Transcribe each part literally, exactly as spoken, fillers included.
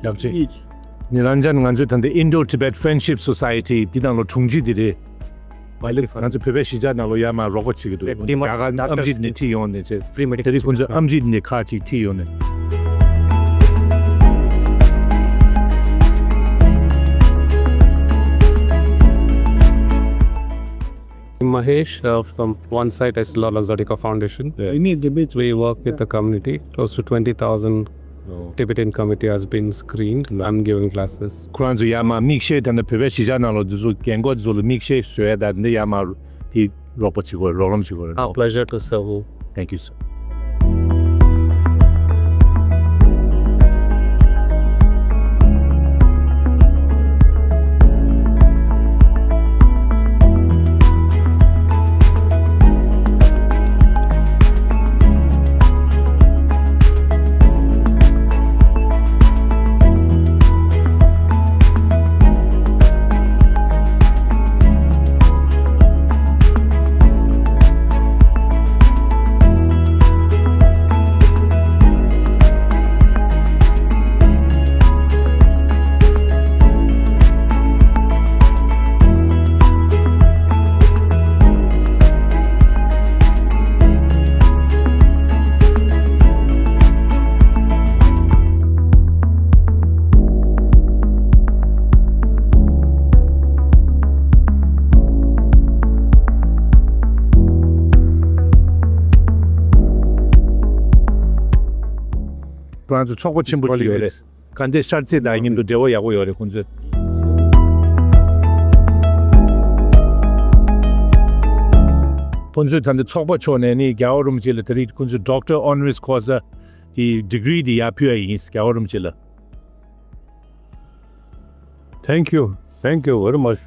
ཡག་ཅིག་ཉེ་རང་ཅན་ང་ཚོའི་ད་ལྟ་Indo Tibet Friendship Society འདི་ནང་ལོ་དྲུང་ཆེ་འདི་རེད། ང་ཚོ་བོད་པའི་གཞིས་ཆགས་ནང་ལོ་ཡར་མར་རོགས་པ་བྱེད་ཀྱི་འདུག་རྒྱ་གར་ཨམ་ཆི་ནས་ཁྲིད་ཡོང་ནས་བྱས། དེ་རིང་ཁོང་ཚོས་ཨམ་ཆི་ནས་ཁ་ཅིག་ཁྲིད་ཡོང་ནས། Mahesh, uh, from One Sight Essilor Luxottica Foundation. Yeah. We work with the community. Close to twenty thousand Tibetan community has been screened. I'm giving classes. ཁོ་རང་ཚོ་ཡར་མར་མིག་ཤེལ་དང་ནི་བོད་པའི་གཞིས་ཆགས་ནང་ལ་འདི་ཚོ་རྒན་རྒོན་ཚོ་ལ་མིག་ཤེལ་བཟོ་ཡ་དང་འདི་ཡར་མར་དེ་རོགས་པ་བྱེད་དགོས་རོགས་རམ་བྱེད་དགོས། Our pleasure to serve you. Thank you, sir. ཁོ་རང་ཚོ་ཚོགས་པ་ཆེན་པོ་ཅིག་ཡོད་རེད། ག་འདྲའི་ཤར་རྩེ་དང་མཉམ་དུ་འབྲེལ་བ་ཡག་པོ་ཡོད་རེད་ཁོང་ཚོས། ཁོང་ཚོས་ད་ལྟ་ཚོགས་པ་ཕྱོགས་ནས་ནི་རྒྱལ་བ་རིན་པོ་ཆེ་ལ་ད་རེས་ཁོང་ཚོས་Doctor Honoris Causa དེ་ཌི་གྷི་རི་དེ་ཡར་ཕུལ་ཡ་ཡིན་རྒྱལ་བ་རིན་པོ་ཆེ་ལ། Thank you. Thank you very much.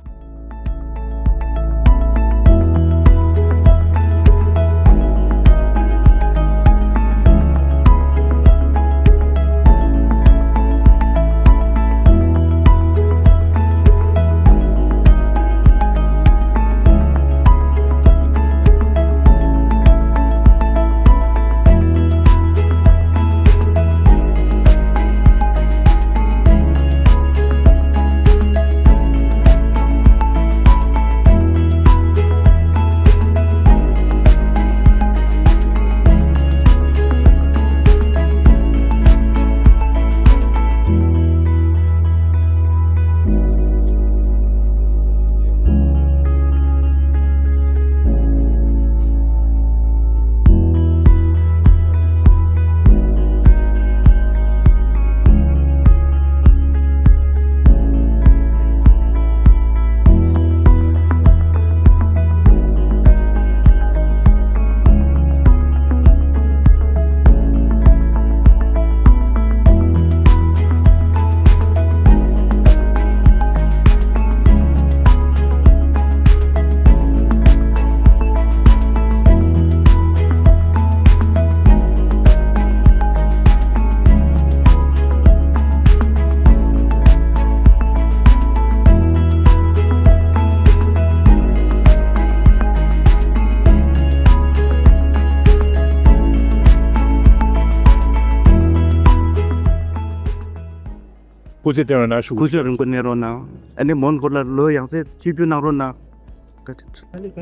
སྐུ་ཚེ་བརྟན་པ་གནང་ཞུ། སྐུ་ཚེ་རིང་པོ་གནས་རོགས་གནང་། ཨ་ནི་མོན་གྷོ་ལ་ལོ་ཡང་སེ་ཆིབས་བསྒྱུར་གནང་རོགས་གནང་།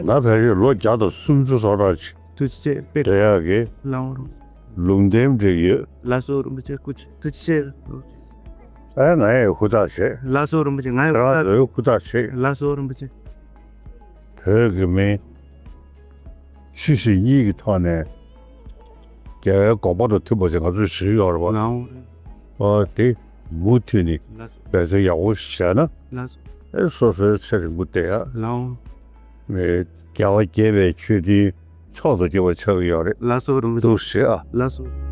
ང་ཕལ་ཆེར་ལོ་བརྒྱ་དང་སུམ་ཅུ་སོ་ཕྲག་ཅིག་ཐུགས་རྗེ་ཆེ་དཔེ་སྡོད་ཡག་གི་ལའང་རུང་། ལུང་བསྟན་འགྲིག་ཡོད། ལགས་སོ་རིན་པོ་ཆེ་སྐུ་ཚེ་ཐུགས་རྗེ་ཆེ། ཨ་ང་ཡི་ཧུར་ཐག་བྱེད། ལགས་སོ་རིན་པོ་ཆེ་ང་ཡི་ཁྱེད་རང་ཚོའི་ཧུར་ཐག་བྱེད། ལགས་སོ་རིན་པོ་ཆེ། བོད་ཀྱི་མི་ཕྱི་གཞིས་གཉིས་ཀྱི་ཐོག་ནས་རྒྱལ་བའི་དགོངས་པ་དང་མཐུན་པ་ཞིག་ང་ཚོས་བྱེད་ཀྱི་ཡོད་རེད་པ། ལའང་རུང་། ཨོ་དེ་མུ་མཐུད་ནས་ལགས་སོ། འབད་བརྩོན་ཡག་པོ་བྱས་ན། ལགས་སོ། ཨེ་སོ་སོའི་ཚེ་རིང་པོ་བསྡད་ཡ། ལའང་། ཨེ་རྒྱལ་བ་དགྱེས་པའི་མཆོད་རྟེན་མཆོག་ཏུ་གྱུར་པ་ཆགས་ཀྱི་ཡོད་རེད། ལགས་སོ་རིན་པོ་ཆེ། འདུག་སེ་ཨ། ལགས་སོ།